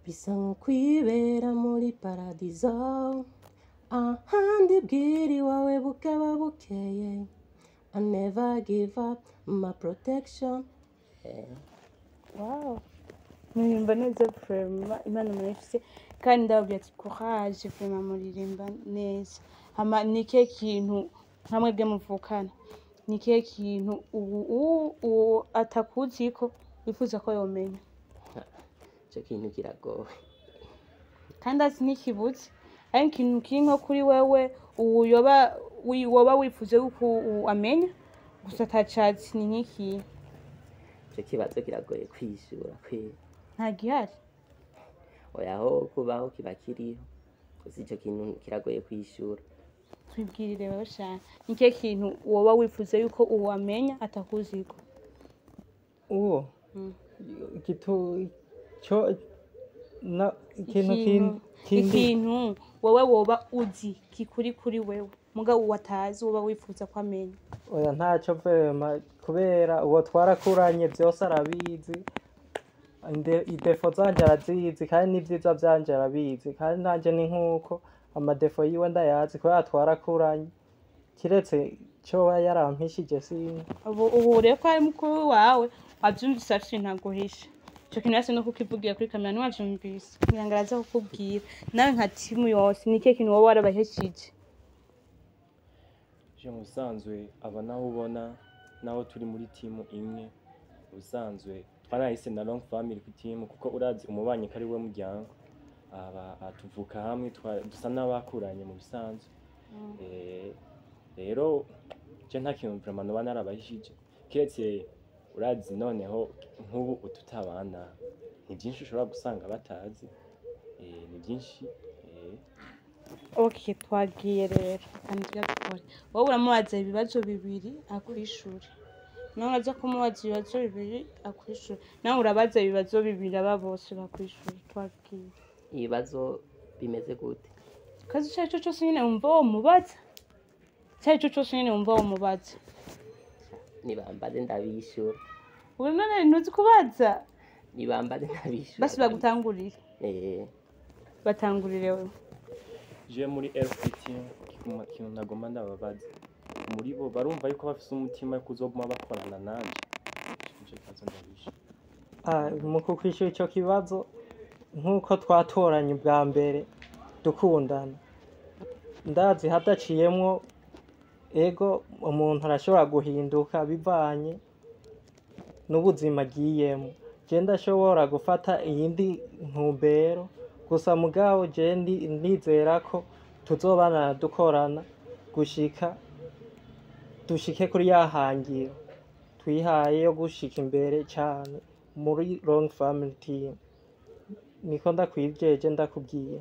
bisa nko kwibera muri paradizo, ahandi bwira iwawe bukaba bukeye. I never give up my protection. Wow, muririmba neza vraiment, Imana murayifise, kandi ndababwira ati courage vraiment, muririmba neza. Hama ni ikihe kintu nka mwebwe muvukana, ni ikihe kintu ubu uwo atakuziko wifuza ko yomenya? Ico kintu kiragoye. Kandi azi ntikibuze, ariko ikintu kiri nko kuri wewe ubu yoba woba wifuza yuko amenya gusa atacazi ni nk'ikihe? Ico kibazo kiragoye kwishura kweri. Nta gihari? Oya, aho kubaho kiba kiriho, gusa ico kintu kiragoye kwishura. Twibwirire wewe cane, ni ikihe kintu woba wifuza yuko uwo amenya atakuziko? Uwo gitu cyo na ikintu kindi. Ikintu wowe woba uzi kikuri kuri wewe mugabo uwo atazi woba wifuza ko amenya. Oya, ntacyo vraiment, kubera uwo twarakuranye byose arabizi. I défauts zanje arazizi kandi n'ivyiza vyanje arabizi, kandi nanje ni nkuko ama défauts yiwe ndayazi kubera twarakuranye, kiretse coba yarampishije sinzi. Ubu rero ko ari mukuru wawe, wavyumvise, afise ibintu aguhisha. Ico kintu yase no kukivugira kuri kamera ntiwavyumvise, ngira ngo araza kukubwira. Nawe nka timu yose, ni ikihe kintu woba warabaheshije? Je mu busanzwe aba naho ubona naho turi muri timu imwe, ubusanzwe twanahise na long family ku timu, kuko urazi umubanyi ko ari we muryango. Aba tuvuka hamwe, dusa n'abakuranye mu bisanzwe. Rero je nta kintu vraiment noba narabahishije, kiretse urazi noneho nk'ubu tutabana ni byinshi ushobora gusanga batazi. Ni byinshi. Okay, twagiye rero kandi dukore. Wowe uramubaza ibibazo bibiri akwishura, nawe uraza kumubaza ibibazo bibiri akwishura, nawe urabaza ibibazo bibiri, aba bose bakwishura. Twagiye. Ibibazo bimeze gute? Kazi icyo ari cyo cyose nyine wumva womubaza, icyo ari cyo cyose nyine wumva womubaza. Nibambaze ndabishura. Ubu none ntuzi kubaza? Nibambaze ndabishura. Basi bagutangurire. Batangurire wewe. Je muri LP team, ikintu nagomba ndababaza, muri bo barumva yuko bafise umutima wo kuzoguma bakorana nanje? Ico kibazo ndabisha. Ah, mu kukwishura ico kibazo, nk'uko twatoranye ubwa mbere dukundana, ndazi hadaciyemwo ego umuntu arashobora guhinduka bivanye n'ubuzima agiyemo. Je ndashobora gufata iyindi ntumbero, gusa mugabo je ndizera ko tuzobana dukorana gushika dushike kuri ya hangiro twihaye yo gushika imbere cane muri long family team. Niko ndakwijeje, ndakubwiye.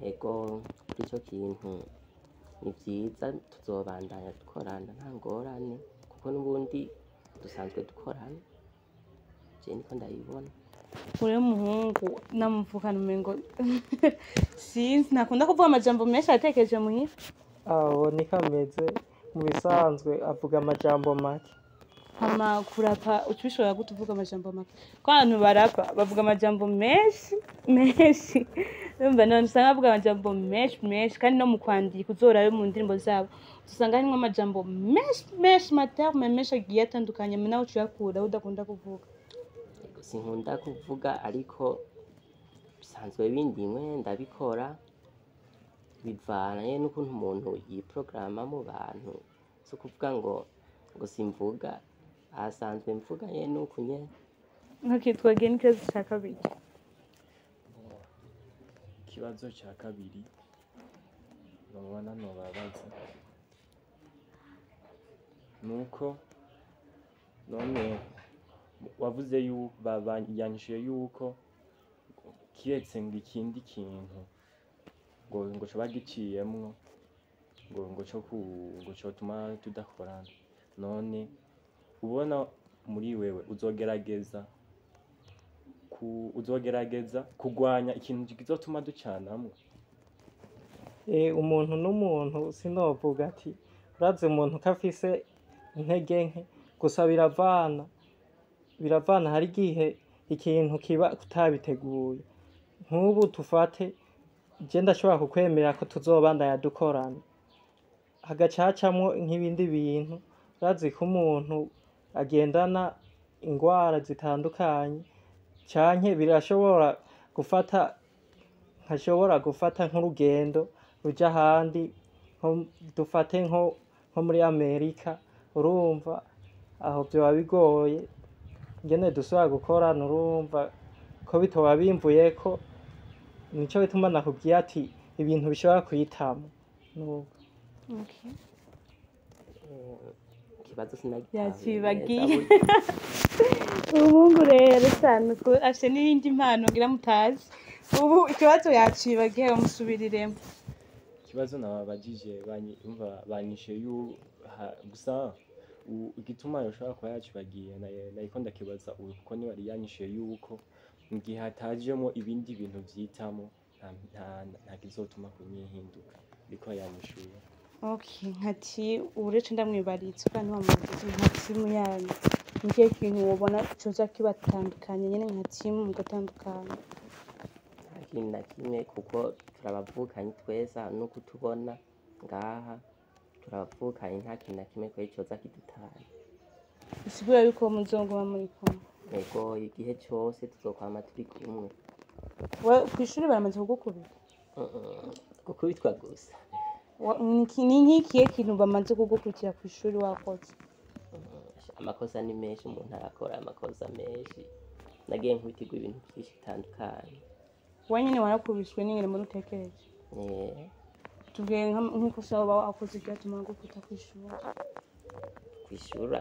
Ego, kuri ico kintu ni vyiza, tuzobandanya dukorana nta ngorane, kuko n'ubundi dusanzwe dukorana. Je niko ndabibona. Uriya muhungu namuvukana umengo sinzi, ntakunda kuvuga amajambo menshi, aratekereje muhira. Aho niko ameze mu bisanzwe, avuga amajambo make. Hama kurapa uca ubishobora gute uvuga amajambo make? Ko abantu barapa bavuga amajambo menshi menshi, urumva none usanga bavuga amajambo menshi menshi, kandi no mu kwandika uzorabe mu ndirimbo zabo usanga harimwo amajambo menshi menshi, ma termes menshi agiye atandukanye. Nawe uca uyakura aho udakunda kuvuga? Ego, sinkunda kuvuga, ariko bisanzwe bindimwe ndabikora. Bivana nyene n'ukuntu umuntu yiprograma mu bantu, si ukuvuga ngo simvuga, ahasanzwe mvuga nyene nuku nyene. Okay, twagiye n'ikibazo cya kabiri. Ikibazo cya kabiri nobona nobabaza nuko none wavuze yanyishuye yuko kiretse ngo ikindi kintu ngo coba giciyemwo ngo co ngo cotuma tudakorana, none ubona muri wewe uzogerageza kugwanya ikintu kizotuma ducanamwo? Umuntu n'umuntu, sinovuga ati urazi umuntu ko afise intege nke, gusa biravana, hari igihe ikintu kiba utabiteguye. Nk'ubu tufate je ndashobora kukwemerera ko tuzobandanya dukorana, hagaca hacamwo nk'ibindi bintu. Urazi ko umuntu agendana ingwara zitandukanye, canke birashobora gufata, nkashobora gufata nk'urugendo ruja ahandi, nko dufate nko muri Amerika, urumva aho vyoba bigoye ingene dusubira gukorana, urumva ko bitoba bimvuyeko. Nico bituma nakubwiye ati ibintu bishobora kuhitamwo nuko. Okay. Ikibazo sinagitahuye neza. Yacibagiye. Burya. Umuhungu rero cyane ko afite n'iyindi mpano ngira mutazi. Ubu ikibazo yacibagiye, bamusubiriremo. Ikibazo nababajije umva banyishuye gusa igituma yoshobora kuba yacibagiye nariko ndakibaza ubu, kuko niwe yari yanyishuye yuko mu gihe hatajemo ibindi bintu vyitamo nta kizotuma kunyihinduka, ariko yanyishuye. Okay, nkati uretse ndamwibaritse kandi ntiwamubagize nka timu yanyu, ni ikihe kintu wobona coza kibatandukanye nyene nka timu mugatandukana? Nta kintu na kimwe, kuko turabavukanyi twese aha, nuko utubona ngaha turabavukanyi, nta kintu na kimwe kweri coza kidutanya. Bisigura yuko muzoguma muri kumwe? Ego, igihe cose tuzokwama turi kumwe. Kw'ishuri baramaze kugukubita? Gukubitwa gusa. Ni nk'ikihe kintu bamaze kugukubitira kw'ishuri wakoze? Amakosa ni menshi, umuntu arakora amakosa menshi. Nagiye nkubitirwa ibintu vyinshi bitandukanye. Wowe nyene warakubiswe n'ingene mbona utekereje? Eh. Tubwire nk'ikosa woba wakoze ryatuma bagukubita kw'ishuri. Kw'ishuri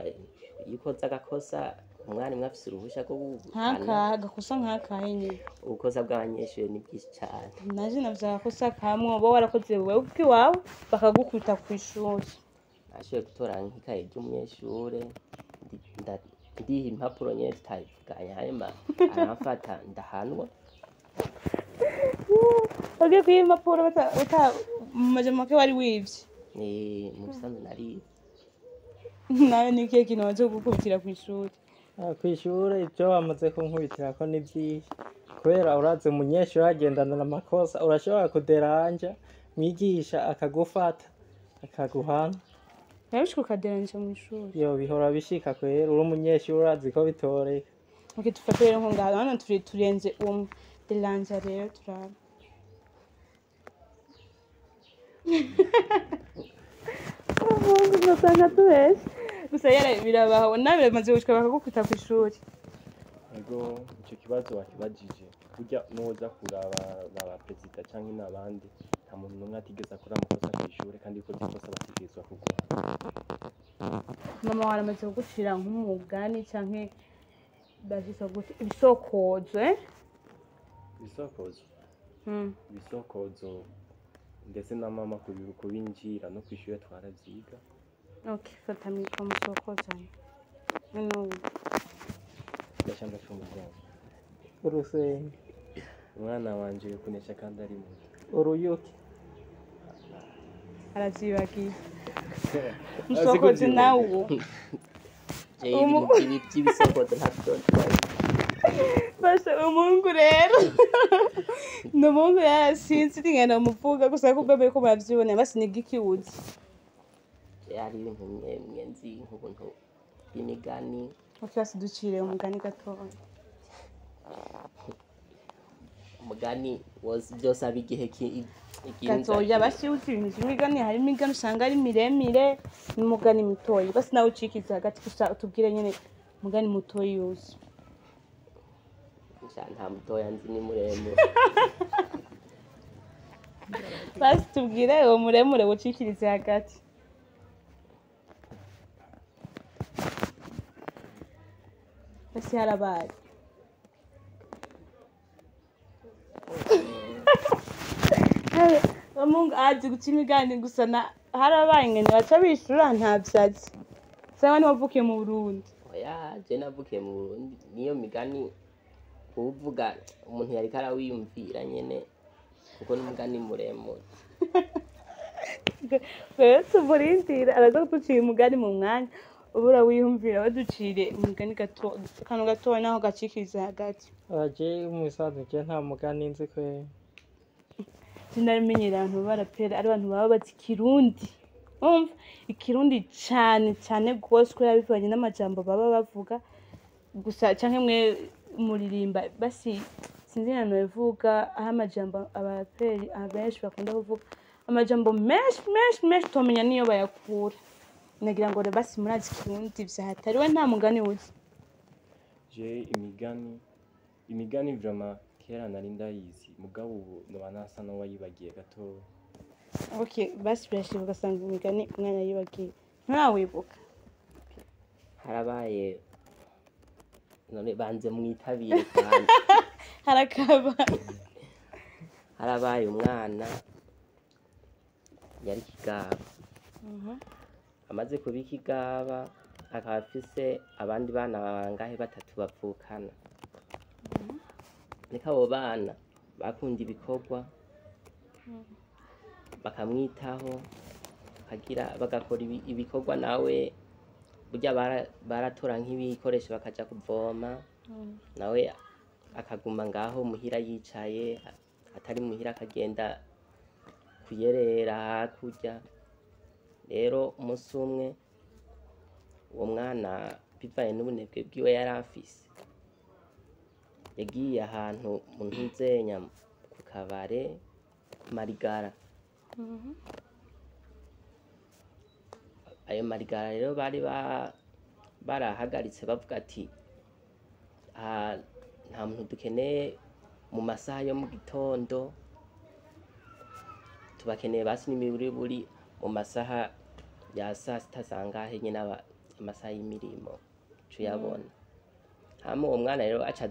iyo ukoze agakosa, umwarimu afise uruhusha rwo kuguhana. Nk'akahe gakosa, nk'akahe nyene? Ubukosa bw'abanyeshure ni bwinshi cane. Naje navyo agakosa kamwe woba warakoze wewe ubwiwawe bakagukubita kw'ishuri. Nashoboye gutora nk'ikaye ry'umunyeshure, ndiha impapuro nyene tutavuganye, hanyuma aramfata ndahanwa. Ugiye kwiba impapuro mu majambo make wari wivye? Eh, mu bisanzwe narivye. Nawe ni ikihe kintu bamaze kugukubitira kw'ishuri? Kw'ishure ivyo bamaze kunkubitirako ni vyinshi, kubera urazi umunyeshure agendana amakosa, urashobora kuderanja mwigisha akagufata akaguhana. Urabishika ukaderanja mw'ishuri? Yo, bihora bishika kwera, uri umunyeshure urazi ko bitoreka. Ok, dufate rero nko ngaha hano turi turenze umwe deranja rero turabe. Umuhungu ugasanga tubeshe gusa yara birabaho, nawe biramaze gushika bakagukubita kw'ishuri? Ego, ico kibazo wakibajije. Burya noza kuraba ba perezida canke n'abandi, nta muntu n'umwe atigeze akora amakosa kw'ishure, kandi iyo ukoze ikosa bategerezwa kuguhana. Mama wawe aramaze kugucira nk'umugani canke bavyita gute, ibisokozo, eh? Ibisokozo? Ibisokozo ndetse na mama kubinjira no kw'ishure twaravyiga. Ok, fata micro musokozanye noneho. Ndaca ndaca umugongo. Urusenge. Umwana wanje yokunesha kandi ari muto. Uruyuki. Aravyibagiye musokozi nawe uwo. Jewe ibintu vy'ibisokozo ntavyo nzi. Basha umuhungu rero ni umuhungu rero, sinzi ingene muvuga gusa ko bebe ko muravyibonera basi ni igiki uzi? Jewe hari ibintu bimwe bimwe nzi, nk'ubuntu bw'imigani. Ok, basi ducire umugani gatoya. Umugani byose aba igihe Gatoya basi uzi ibintu vy'imigani, harimo imigani usanga ari miremire n'umugani mutoyi. Basi nawe ucikize hagati gusa utubwire nyene umugani mutoyi uzi. Sha, nta mutoya nzi, ni muremure. Basi tubwire uwo muremure wucikirize hagati. Basi harabaye. Mungu azi guca imigani gusa na harabaye ngene baca bishura nta vyazi. Sawa, niwavukiye mu Burundi? Oya, je navukiye mu Burundi. Niyo migani kuwuvuga umuntu yariko arawiyumvira nyene, kuko n'umugani muremure. Rero tumurindire araza kuducira umugani mu mwanya ubura wiyumvira, baducire umugani gato, akantu gatoya naho gacikiriza hagati. Aje mu bisanzwe je nta mugani nzi kwe. Sinarimenyera abantu barapera ari abantu baba bazi ikirundi, umva ikirundi cane cane gose, kubera bivanye n'amajambo baba bavuga gusa canke mwe muririmba. Basi sinzi ingene nobivuga, aho amajambo abaraperi abenshi bakunda kuvuga amajambo menshi menshi menshi utomenya niyo bayakura. Nagira ngo rero basi murazi ikirundi vyahatari. We nta mugani uzi? Je imigani vraiment kera nari ndayizi, mugabo ubu noba nasa n'uwayibagiye gatoya. Okay, basi birashika ugasanga imigani umwana yibagiye. Nturawibuka? Harabaye. None banze mwitabire kandi. Harakaba. Harabaye umwana yari ikigaba. Amaze kuba ikigaba, akaba afise abandi bana bangahe, batatu bavukana. Niko abo bana bakunda ibikorwa, bakamwitaho, bakagira bagakora ibikorwa nawe burya baratora nk'ibikoresho bakaja kuvoma, nawe akaguma ngaho muhira yicaye, atari muhira akagenda kuyerera hakurya. Rero umunsi umwe uwo mwana, bivanye n'ubunebwe bwiwe yari afise, yagiye ahantu mu ntuzenya ku kabare ku marigara. Ayo marigara rero bari barahagaritse, bavuga ati: "Aha nta muntu dukeneye mu masaha yo mu gitondo, tubakeneye basi n'imiburiburi mu masaha ya saa sita sangahe nyene, aba amasaha y'imirimo cuyabona." Hama uwo mwana rero aca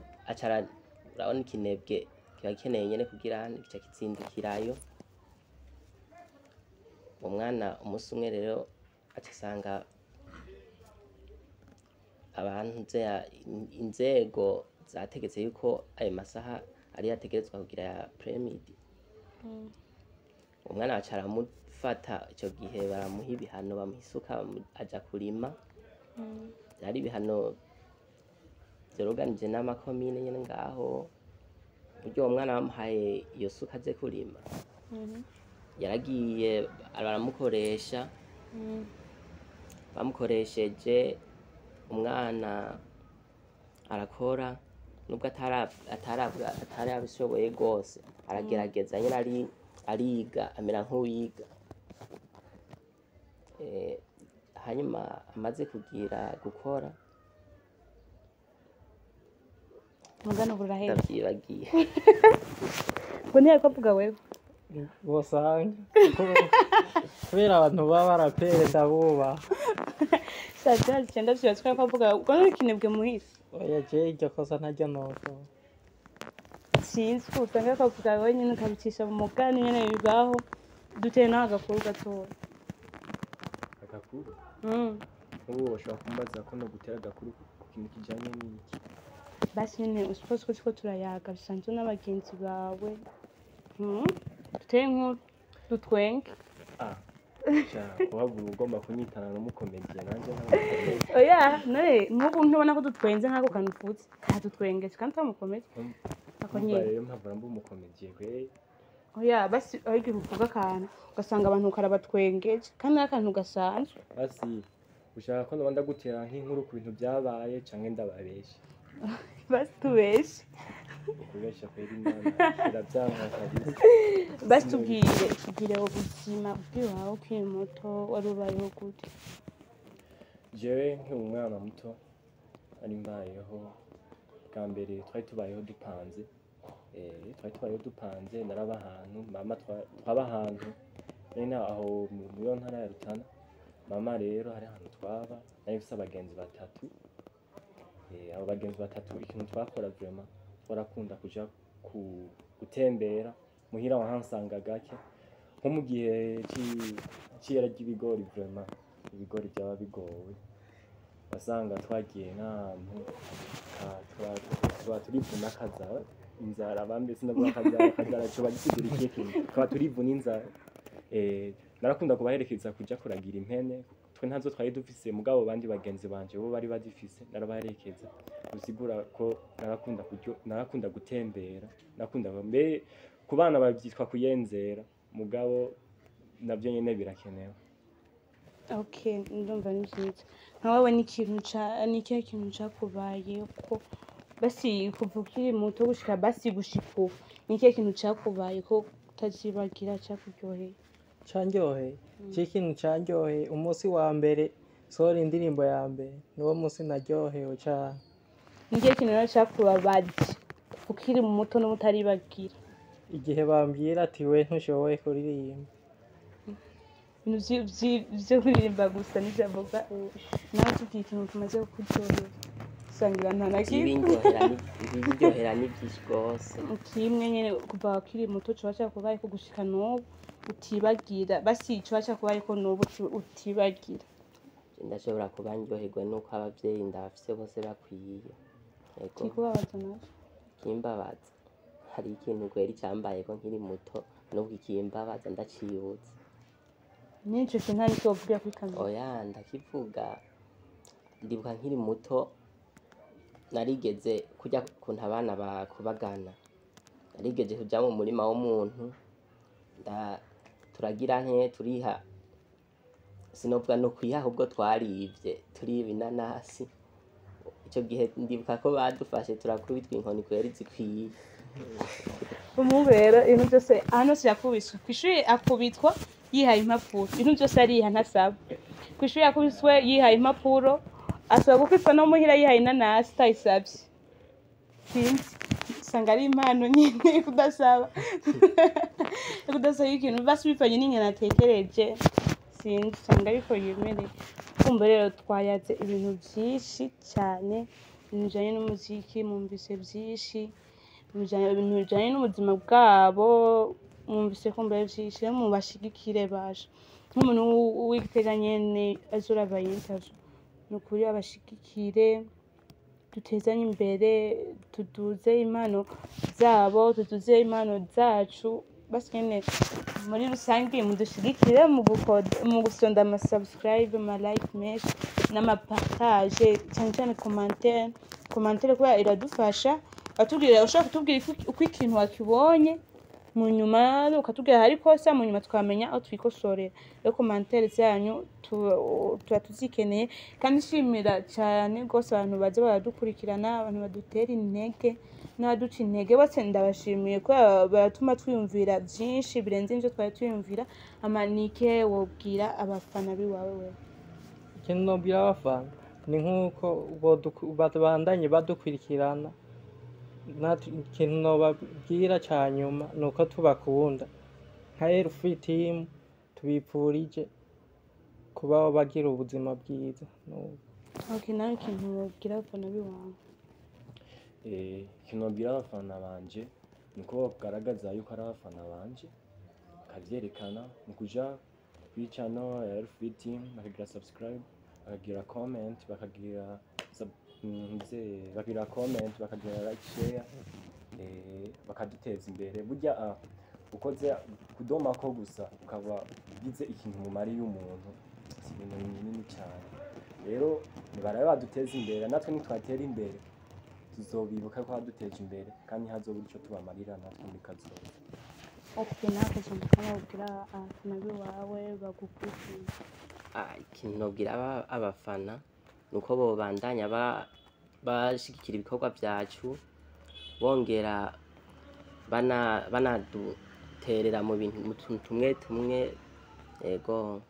urabona ikinebwe kiba gikeneye nyene kugira gica kizindukirayo. Uwo mwana umunsi umwe rero aca asanga abantu inzego zategetse yuko ayo masaha ariyo ategerezwa kugira ya après-midi. Umwana baca aramufata ico gihe, baramuha ibihano, bamuha isuka, aja kurima. Vyari ibihano vyoroganije n'amakomine nyene ngaho. Burya uwo mwana bamuhaye iyo suka aze kurima, yaragiye baramukoresha. Bamukoresheje, umwana arakora nubwo atarabishoboye rwose, aragerageza nyene, ariga amera nk'uwiga. Hanyuma amaze kugira gukora Mugani ubu uraheze. Ndavyibagiye. Ngo ntiyariko avuga wewe. Bosanga kubera abantu baba barapere ndabubaha. Saa tatu icyenda vyubatse ko avuga ubwo n'ikinebwe muhisi. Oya, je iryo kosa ntaryo nokora. Sinzi ko usanga ko avuga wewe nyene ukabicisha mu mugani nyene bibaho. Duteye nawe agakuru gatoya. Agakuru? Nk'ubu bashobora kumbaza ko no gutera agakuru ku kintu kijanye n'iki? Basi nyene usipose ko turiko turayaga bisanzwe n'abagenzi bawe. Dutere inkuru dutwenge. Ah, sha waba ugomba kunyitana n'umukomediye, nanje ntamukomediye. Oya, none nk'ubu ntubona ko dutwenze nk'ako kantu uvutse kadutwengeje kandi twamukomeye ako Umva nyene. Rero mpavura mba umukomediye kweri. Oya, basi aho igihe uvuga akantu ugasanga abantu karabatwengeje kandi ari akantu gasanzwe. Basi ushaka ko noba ndagutera nk'inkuru ku bintu byabaye canke ndababeshe? Basi tubeshe. Ukubesha kwera Imana biravyanka kabisa. Basi tubwire, tubwire ubuzima bw'iwawe ukiri muto, wari ubayeho gute? Jewe nkiri umwana muto nari mbayeho, bwa mbere twari tubayeho dupanze, twari tubayeho dupanze. Naraba ahantu mama, twaba ahantu nyene aho mu yo ntara ya Rutana. Mama rero hari ahantu twaba, nari mfise abagenzi batatu. Abo bagenzi batatu, ikintu twakora vraiment, twarakunda kuja gutembera muhira, wahansanga gake, nko mu gihe c'iyera ry'ibigori. Vraiment ibigori vyaba bigowe, wasanga twagiye nk'ahantu tuba turivuna akazara, inzara bambe, sinavuga akazara, akazara coba gisigura ikihe kintu, tukaba turivuna inzara. Narakunda kubaherekeza kuja kuragira impene. Twe ntazo twari dufise, mugabo bandi bagenzi banje bo bari bazifise, narabaherekeza. Bisigura ko narakunda kuryo, narakunda gutembera, narakunda mbe ku bana bavyitwa kuyenzera, mugabo navyo nyene birakenewe. Okay, ndumva ni vyiza. Nka wewe, ni ikintu ca ni ikihe kintu cakubaye ko basi kuva ukiri muto gushika basi gushika ubu, ni ikihe kintu cakubaye ko utazibagira, cakuryoheye? Canryoheye, je ikintu canryoheye, umunsi wa mbere nsohora indirimbo ya mbere, niwo munsi naryohewe cane. Ni ikihe kintu rero cakubabaje kuva ukiri muto n'ubu utaribagira? Igihe bambwira ati: "We ntushoboye kuririmba." Ibintu vyo kuririmba gusa nivyo avuga. Nawe tubwire ikintu kimaze kukuryohera, usangira nta na kimwe. Ibindyohera ni byinshi rwose. Kimwe nyene kuva ukiri muto coba cakubayeko gushika n'ubu utibagira, basi coba cakubayeko n'ubu utibagira. Ndashobora kuba ndyoherwa nuko abavyeyi ndabafise bose bakwiye. Ego. Kikubabaza naco? Kimbabaza, hari ikintu kweri cambayeko nkiri muto, n'ubwo ikimbabaza ndacibutse. N'ico kintu nta nico wovugira kuri kamera? Oya, ndakivuga. Ndibuka nkiri muto narigeze kurya kuntu abana bakubagana, narigeze kuja mu murima w'umuntu, turagira nke turiha, sinovuga no kwiha, ahubwo twarivye, turiba inanasi. Ico gihe ndibuka ko badufashe turakubitwa inkoni kweri zikwiye. Umuhungu rero ibintu byose ahantu hose yakubiswe kw'ishuri, akubitwa yihaye impapuro. Ibintu byose ariha, ntasaba. Kw'ishuri yakubiswe yihaye impapuro, asaba gukubitwa no muhira yihaye inanasi utayisabye. Sinzi, usanga ari impano nyine yo kudasaba, yo kudasaba ikintu, basi bivanye n'ingene atekereje. Sinzi, usanga ariko yemereye. Kumva rero twayaze ibintu byinshi cyane, ibintu bijanye n'umuziki, mwumvise byinshi, ibintu bijanye n'ubuzima bwabo, mwumvise ko mbere vyinshi. Rero mubashigikire basha, nk'umuntu w'Igitega nyene azoraba iyi interview, ni ukuri abashigikire, dutezanye imbere, tuduze impano zabo, tuduze impano zacu. Basi nyene muri rusange mudushigikire mu gusonda ama subscribe, ama like menshi n'ama partage, cyane cyane commentaire. Commentaire kubera iradufasha, batubwira, ushobora kutubwira uko ikintu wakibonye, mu nyuma ukatubwira ahari kosa, mu nyuma tukamenya aho twikosorera. Rero commentaire zanyu tuba tuzikeneye. Kandi nshimira cyane rwose abantu baza baradukurikirana, abantu badutera intege n'abaduca intege bose ndabashimiye, kubera baratuma twiyumvira byinshi birenze ibyo twari twiyumvira. Amanike wobwira abafana biwawe wewe? Ikintu nobwira abafana ni nk'uko babandanye badukurikirana. Natwe ikintu nobabwira ca nyuma ni uko tubakunda nka Elfree Team, tubipfurije kubaho bagira ubuzima bwiza. Nuko. Okay, nawe ikintu wobwira abafana biwawe? Ikintu nobwira abafana banje ni uko bagaragaza yuko ari abafana banje, bakavyerekana mu kuja kuri channel ya Elfree Team, bakagira subscribe, bakagira comment, bakagira comment, bakagira like, share, bakaduteza imbere. Burya ukoze kudomako gusa ukaba ugize ikintu mumariye umuntu, si ibintu binini cyane. Rero nibarabe baduteza imbere, natwe nitwatera imbere tuzobibuka ko baduteje imbere, kandi ntihazobura ico tubamarira natwe muri kazoza. Okay, nawe akajambo kamwe wobwira abafana biwawe bagukurikira? Ikintu nobwira abafana ni uko bobandanya bashigikira ibikorwa vyacu. Bongera banaduterera mu bintu, mu tuntu tumwe tumwe, yego.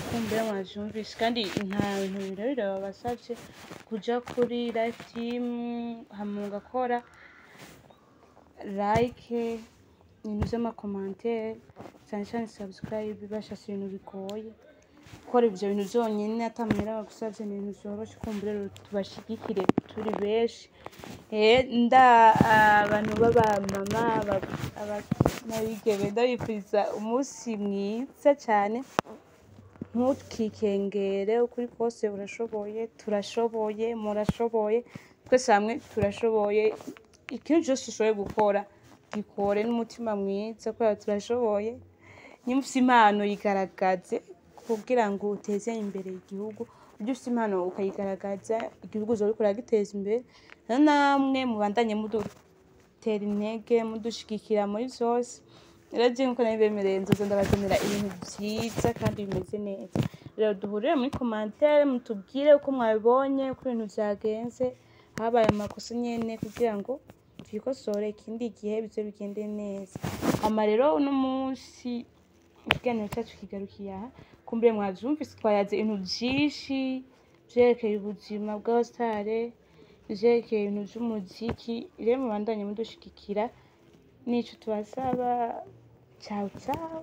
Kumbura mwavyumvise, kandi nta bintu birebire babasavye, kuja kuri Live Team hama mugakora like, ibintu vy'ama commentaires, cane cane subscribe. Bashashe ibintu bigoye gukora ivyo bintu vyonyene ata mahera bagusavye, ni ibintu vyoroshe. Kumbure rero tubashigikire turi benshi. Nda abantu b'abamama n'abigeme, ndabifuriza umunsi mwiza cane. Ntukikengere, ukuri kose urashoboye, turashoboye, murashoboye, twese hamwe turashoboye. Ikintu cyose ushoboye gukora, gikore n'umutima mwiza, kubera turashoboye. Niba ufise impano, yigaragaze kugira ngo uteze imbere igihugu. Ujye ufise impano ukayigaragaza, igihugu uzoba uriko uragiteza imbere. Rero namwe mubandanye mudutera intege, mudushigikira muri vyose. Rero je nkuko nabibemereye, nzoza ndabazanira ibintu vyiza kandi bimeze neza. Rero duhurire muri commentaire, mutubwire uko mwabibonye, uko ibintu vyagenze, habaye amakosa nyene, kugira ngo twikosore, ikindi gihe bize bigende neza. Hama rero uno munsi ikiganiro cyacu kigarukiye aha. Kumbure mwavyumvise, twayaze ibintu vyinshi vyerekeye ubuzima bw'abasitare, ivyerekeye ibintu vy'umuziki. Rero mubandanye mudushigikira, nico tubasaba. Ciao ciao.